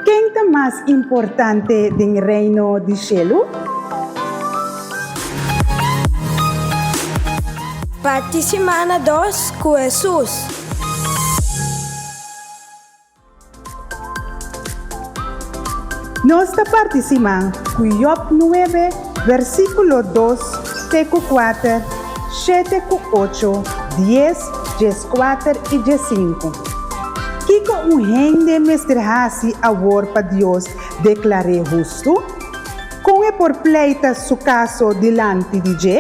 Ken ta mas importante den Reino di shelu? Parti simana dos ku Hesus. Nos ta parti siman ku Job nuebe, versíkulo dos te ku kuater, shete ku ocho, dies, dieskuater i diesinku. Kiko un hende mester hasi awor pa Dios deklar'é hustu? Kon e por pleita su kaso dilanti di dje?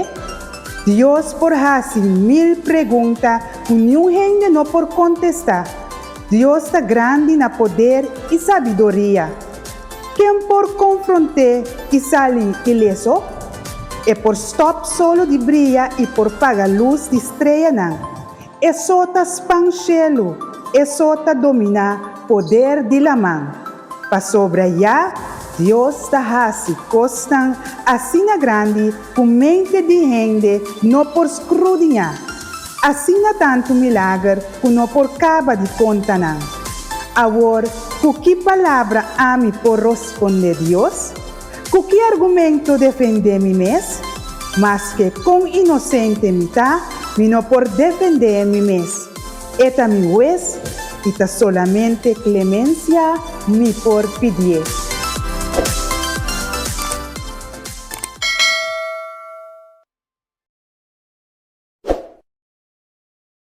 Dios por hasi mil pregunta ku niun hende no por kontestá. Dios ta grandi na poder i sabiduria. Ken por konfront'é i sali ileso? E por stòp solo di bria i por paga lus di streanan. E so ta span shelu, e so ta dominá poder di laman. Pasobra ya Dios ta hasi kosnan asina grandi ku mente di hende no por skrudiñá. Asina tantu milager ku no por kaba di konta nan. Awor, ku ki palabra ami por rospondé Dios? Ku ki argumento defendé mi mes? Maske kon inosente mi ta, mi no por defendé mi mes. E ta mi hues, i ta solamente klemensia mi por pidié.